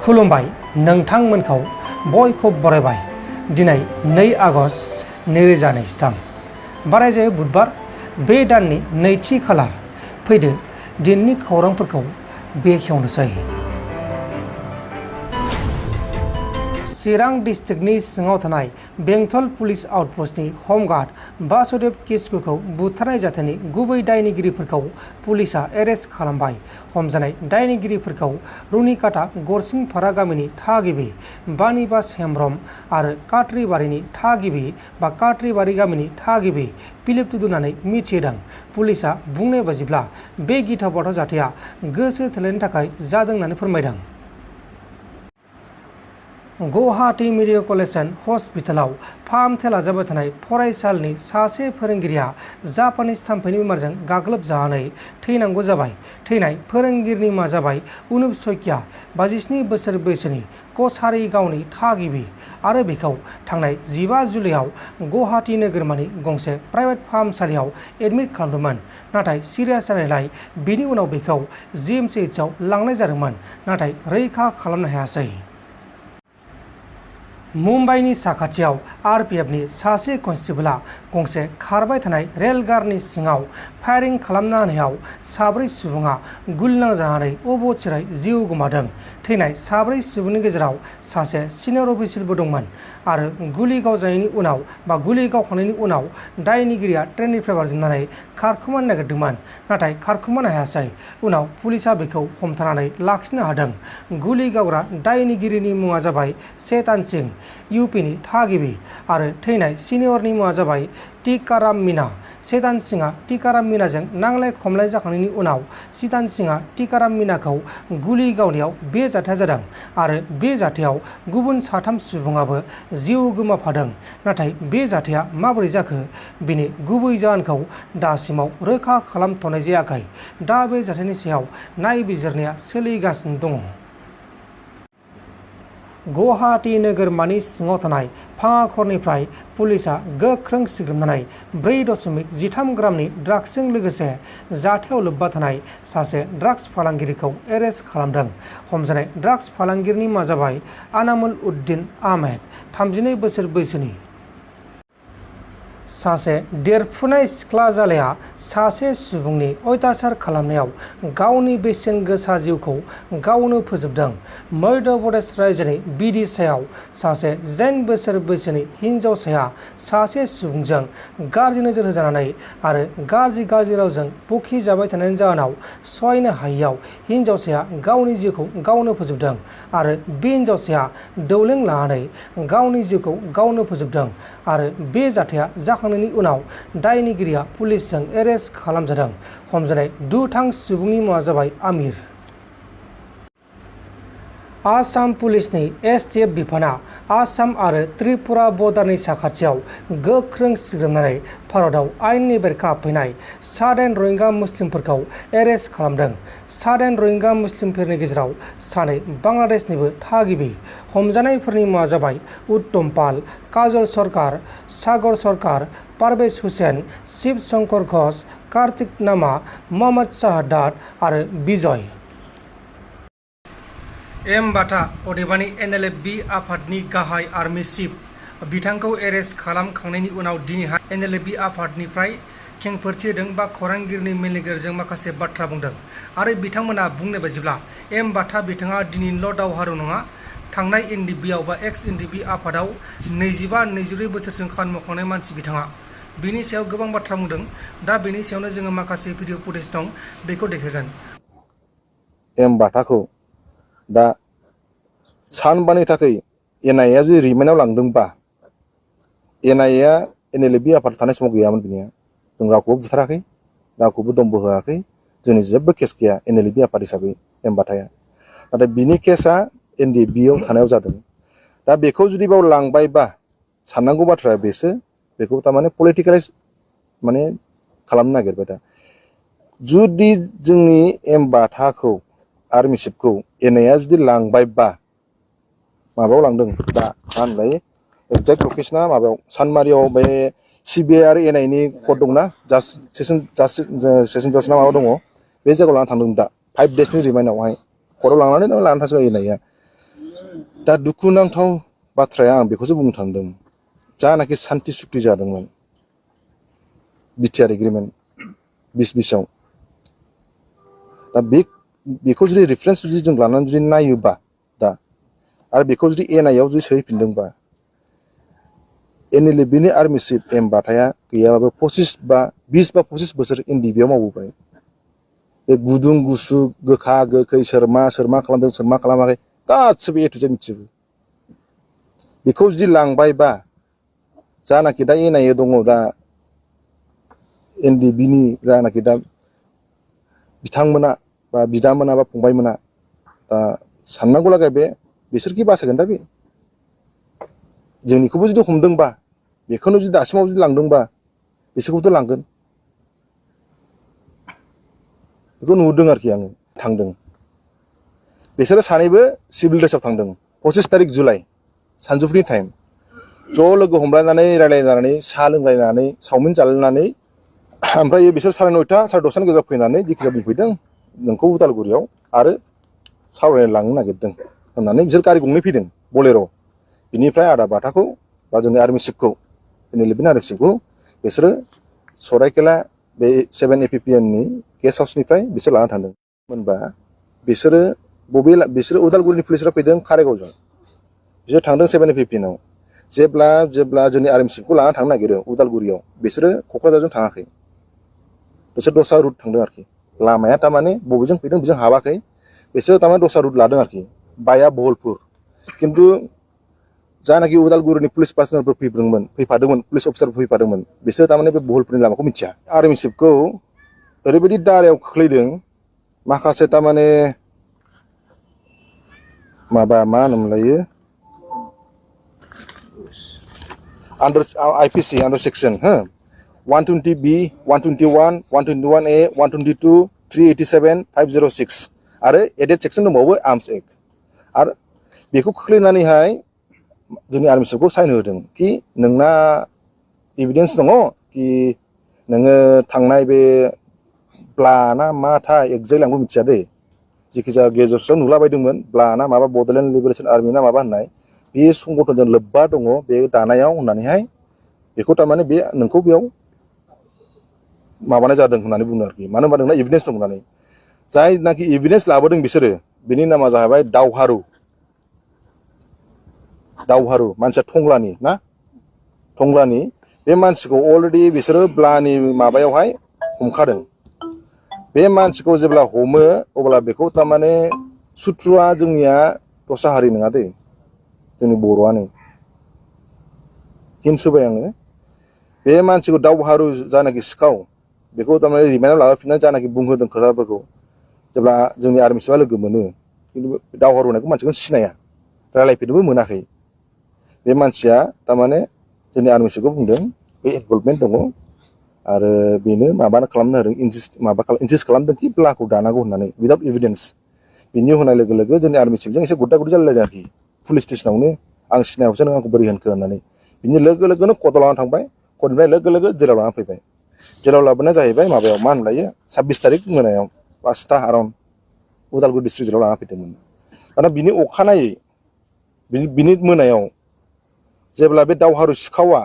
खुलुमबाय नोंथांमोनखौ बयखौबो बरायबाय दिनै 2 आगस्ट 2023 बारायजायो बुधबार बे दाननि नैथि खालार फैदो दिननि खौरांफोरखौ बेखेवनोसै। चिरां डिस्ट्रिक्टनि सिङाव थानाय बेंटल पुलिस आउटपोस्टनि हमगार्ड बासुदेव किस्कुखौ बुथारनाय जाथायनि गुबै दायनिगिरिफोरखौ पुलिसा एरेस्ट खालामबाय। हमजानाय दायनिगिरिफोरखौ रुनिकाटा गरसिंपारा गामिनि थागिबि बानिबास हेम्ब्रम आरो काट्रिबारिनि थागिबि बा काट्रिबारि गामिनि थागिबि फिलिप टुडु होननानै मिथिहोदों। पुलिसा बुंनाय बायदिब्ला बे गिथाव बाथाव जाथाया गोसो थोलायनो थाखाय जादों होननानै फोरमायदों। गुवाहाटी मेडिकेल कलेज एन्ड हस्पिटालाव फाहामथाय लाजाबाय थानाय फरायसालिनि सासे फोरोंगिरिया जापानिज थाम्फैनि बेमारजों गाग्लोबजानानै थैनांगौ जाबाय। थैनाय फोरोंगिरिनि मुङा जाबाय उनुप सैकिया 57 बोसोर बैसोनि कछारीगावनि थागिबि आरो बेखौ थांनाय 15 जुलाइआव गुवाहाटी नोगोरमानि गंसे प्राइभेट फाहामसालियाव एडमिट खालामदोंमोन। नाथाय सिरियास जानायलाय बिनि उनाव बेखौ जिएमसिएचआव लांनाय जादोंमोन, नाथाय रैखा खालामनो हायासै। मुम्बाइनि साखाथियाव आरपिएफनि सासे कनस्टेबलआ गंसे खारबाय थानाय रेलगारनि सिङाव फायारिं खालामना होनायाव 4 सुबुङा गुलि नांजानानै अबथिरायै जिउ गोमादों। थैनाय 4 सुबुंनि गेजेराव सासे सिनियर अफिसारबो दंमोन आरो गुलि गावजानायनि उनाव बा गुलि गावखांनायनि उनाव दायनिगिरिया ट्रेननिफ्राय बारजुमनानै खारखोमानो नागिरदोंमोन, नाथाय खारखोमानो हायासै। उनाव पुलिसा बेखौ हमथानानै लाखिनो हादों। गुलि गावग्रा दायनिगिरिनि मुङा जाबाय चेतन सिंह, इउपिनि थागिबि आरो थैनाय सिनियरनि मुङा जाबाय टिकाराम मीना। चेतन सिंहआ टिकाराम मीनाजों नांलाय खमलाय जाखांनायनि उनाव चेतन सिंहआ टिकाराम मीनाखौ गुलि गावनायाव बे जाथाया जादों आरो बे जाथायाव गुबुन 3 सुबुङाबो जिउ गोमाफादों। नाथाय बे जाथाया माबोरै जाखो बेनि गुबै जाहोनखौ दासिमाव रोखा खालामथ'नाय जायाखै। दा बे जाथायनि सायाव नायबिजिरनाया सोलिगासिनो दङ। गुवाहाटी नोगोरमानि सिङाव थानाय भाङाखरनिफ्राय पुलिसा गोख्रों सिग्रोमनानै 4.13 ग्रामनि ड्राग्सजों लोगोसे जाथायाव लोब्बा थानाय सासे ड्राग्स फालांगिरिखौ एरेस्ट खालामदों। हमजानाय ड्राग्स फालांगिरिनि मुङा जाबाय आनामुल उद्दिन आहमेद, 32 बोसोर बैसोनि। सासे देरफुनाय सिख्ला जालाया सासे सुबुंनि अयथासार खालामनायाव गावनि बेसेन गोसा जिउखौ गावनो फोजोबदों। मध्य प्रदेश रायजोनि बिदिशायाव सासे 18 बोसोर बैसोनि हिनजावसाया सासे सुबुंजों गाज्रि नोजोर होजानानै आरो गाज्रि रावजों बखिजाबाय थानायनि जाहोनाव सहायनो हायैयाव हिनजावसाया गावनि जिउखौ गावनो फोजोबदों आरो बे हिनजावसाया दौलें लानानै गावनि जिउखौ गावनो फोजोबदों आरो बे जाथाया जाखांनायनि उनाव दायनिगिरिया पुलिसजों एरेस्ट खालामजादों। हमजानाय दुथां सुबुंनि मुङा जाबाय आमिर। आसाम पुलिसनि एसटिएफ बिफाना आसाम आरो त्रिपुरा बर्डारनि साखाथियाव गोख्रों सिग्रोमनानै भारतआव आयेननि बेरेखा हाबफैनाय 7 रहिंगा मुस्लिमफोरखौ एरेस्ट खालामदों। 7 रहिंगा मुस्लिमफोरनि गेजेराव 2 बांलादेशनिबो थागिबि। हमजानायफोरनि मुङा जाबाय उत्तम पाल, काजल सरकार, सागर सरकार, पारवेज हुसैन, शिव शंकर घोष, कार्तिक नामा, मोहम्मद शाहादात आरो बिजय एम बाथा अदेबानि एनएलएफबि आफादनि गाहाय आर्मि चिफ बिथांखौ एरेस्ट खालामखांनायनि उनाव दिनैहाय एनएलएफबि आफादनिफ्राय खेंफोरथि होदों बा खौरांगिरिनि मेलनि गेजेरजों माखासे बाथ्रा बुंदों आरो बिथांमोना बुंनाय बायदिब्ला एम बाथा बिथाङा दिनैनिल' दावहारु नङा, थांनाय एनडिबिआव बा एक्स एनडिबि आफादाव 25-24 बोसोरसिम खामानि मावखांनाय मानसि बिथाङा। बेनि सायाव गोबां बाथ्रा बुंदों। दा बेनि सायावनो जोङो माखासे भिडिअ फुटेज दं, बेखौ देखायगोन। एम बाथाखौ दा सानबानि थाखाय एनआइएआ जुदि रिमाइन्डआव लांदोंबा, एनआइएआ एनएलएफबि आफाद थानाय समाव गैयामोन। बिनिया जों रावखौबो बुथाराखै, रावखौबो दमबो होआखै, जोंनि जेबो केस गैया एनएलएफबि आफाद हिसाबै एम बाथाया। नाथाय बिनि केसा एनडिबिआव थानायाव जादों। दा बेखौ जुदि बाव लांबायबा साननांगौ बाथ्राया बेसो, बेखौ थारमाने पलिटिकेलाइज माने खालामनो नागिरबाय। दा जुदि जोंनि एम बाथाखौ आर्मि चिफखौ एनआइएआ जुदि लांबायबा माबायाव लांदों, दा मा होनलाय एक्जेक्ट लकेसना माबायाव सानमारियाव बे सिबिआइ आरो एनआइएनि कर्ट दंना, सेसन जाज ना माबा दङ, बे जायगायाव लानानै थांदों। दा 5 डेसनि रिमाइन्डआवहाय कर्टआव लानानै थांसिगोन एनआइएआ। दा दुखुनांथाव बाथ्राया आं बेखौसो बुंनो थांदों जानाखि सान्थि सुक्ति जादोंमोन बिटिआर एग्रिमेन्ट 2020 दा बेखौ जुदि रेफारेन्स जुदि जों लानानै जुदि नायोबा दा आरो बेखौ जुदि एनआइआव जुदि सोहैफिनदोंबा एनएलएफबिनि आर्मि चिफ एम बाथाया गैयाबाबो 20 बा 25 बोसोर एनडिबिआव मावबोबाय बे गुदुं गुसु गोखा गोखै सोर मा खालामदों सोर मा खालामाखै गासिबो ए टु जेड मिथिजोबो बेखौ जुदि लांबायबा जानाखि दा एनआइए दङ दा एनडिबिनि जानाखि दा बिथांमोना बा बिदामोना बा फंबायमोना दा साननांगौ लागा बे बिसोरखि बासायगोन दा बे जोंनिखौबो जुदि हमदोंबा बेखौनो जुदि दासिमाव जुदि लांदोंबा बिसोरखौथ' लांगोन बेखौ नुदों आरोखि आङो थांदों बिसोरो सानैबो सिभिल ड्रेसाव थांदों 25 तारिख जुलाइ सानजौफुनि टाइम ज' लोगो हमलायनानै रायलायनानै साहा लोंलायनानै चावमिन जालायनानै ओमफ्राय बिसोर 9:30 10:30 गेजेराव फैनानै जिखिजाया बुंफैदों नोंखौ उदालगुरियाव आरो सावरायनो लांनो नागिरदों होननानै बिसोर गारि गंनै फैदों बलेर' बिनिफ्राय आदा बाथाखौ बा जोंनि आर्मि चिफखौ एनएलएफबिनि आर्मि चिफखौ बिसोरो सराइकेला बे 7 APPNनि गेस्ट हाउसनिफ्राय बिसोर लाना थांदों मोनबा बिसोरो उदालगुरिनि पुलिसफ्रा फैदों काराइगावजों बिसोर थांदों 7 APPNआव जेब्ला जोंनि आर्मि चिफखौ लाना थांनो नागिरो उदालगुरियाव बिसोरो क'क्राझारजों थाङाखै बिसोर दस्रा रुट थांदों आरोखि लामाया थारमाने बबेजों फैदों बेजों हाबाखै बिसोर थारमाने दस्रा रुट लादों आरोखि बाया बहलपुर खिन्थु जानाखि उदालगुरिनि पुलिस पार्सनेलफोर फैफादोंमोन पुलिस अफिसारफोर फैफादोंमोन बिसोर थारमाने बे बहलपुरनि लामाखौ मिथिया आर्मि चिफखौ ओरैबायदि दारायाव खोख्लैदों माखासे थारमाने माबा मा होनोमोनलायो आन्डार आइपिसि आन्डार सेक्सन 120B 121 121A 122 387 506 आरो एडेड सेक्सन दंबावो आर्मस एक्ट आरो बेखौ खोख्लैनानैहाय जोंनि आर्मि चिफखौ साइन होदों कि नोंना एभिडेन्स दङ कि नोङो थांनाय बे ब्लाना मा थाय एक्जेक्टलि आंबो मिथिया दै जिखिजाया गेजेराव नुलाबायदोंमोन ब्लाना माबा बड'लेण्ड लिबारेसन आर्मि ना माबा होननाय बे संगठनजों लोब्बा दङ बे दानायाव होननानैहाय बेखौ थारमाने बे नोंखौ बेयाव माबानाय जादों होननानै बुङो आरोखि मानो होनबा नोंना एभिडेन्स दं होननानै जायनाखि एभिडेन्स लाबोदों बिसोरो बिनि नामा जाहैबाय दावहारु मानसिया टंलानि बे मानसिखौ अलरेडि बिसोरो ब्लानि माबायावहाय हमखादों बे मानसिखौ जेब्ला हमो अब्ला बेखौ थारमाने सुथ्रुआ जोंनिया दस्रा हारि नङा दै जोंनि बर'आनो हिन्ट होबाय आङो बे मानसिखौ दावहारु जानाखि सिखाव बेखौ थारमाने रिमाइन्डआव लाबोफिननानै जानाखि बुंहोदों खोथाफोरखौ जेब्ला जोंनि आर्मि चिफआ लोगो मोनो खिन्थु दावहारु होनायखौ मानसिखौ सिनाया रायलायफेरनोबो मोनाखै बे मानसिया थारमाने जोंनि आर्मि चिफखौ बुंदों बे इनभल्भमेन्ट दङ आरो बेनो माबानो खालामनो होदों इनसिस्ट खालामदों कि ब्लाखौ दानांगौ होननानै उइदाउट एभिडेन्स बिनि होनाय लोगो लोगो जोंनि आर्मि चिफजों एसे गुद्दा गुद्दि जालायलायदों आरोखि पुलिस स्टेसनावनो आं सिनायावसो नों आंखौ बोरै होनखो होननानै बिनि लोगो लोगोनो कर्टआव लानानै थांबाय कर्टनिफ्राय लोगो लोगो जेलाव लानानै फैबाय जेलाव लाबोनाया जाहैबाय माबायाव मा होनलायो 26 तारिख मोनायाव 5टा अराउन्ड उदालगुरि डिस्ट्रिक्ट जेलाव लाना फैदोंमोन दाना बिनि अखानायै बिनि मोनायाव जेब्ला बे दावहारु सिखावा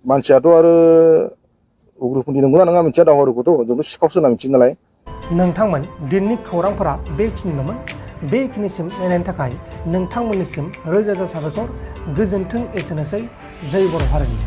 मानसियाथ' आरो उग्रपन्थी नंगौना नङा मिथिया दावहारुखौथ' जोंथ' सिखावसो होनना मिथियो नालाय नोंथांमोन दिननि खौरांफोरा बेखिनिल'मोन बेखिनिसिम नायनायनि थाखाय नोंथांमोननिसिम रोजा रोजा साबायखर गोजोन्थों एसेनोसै जै बर' हारिनि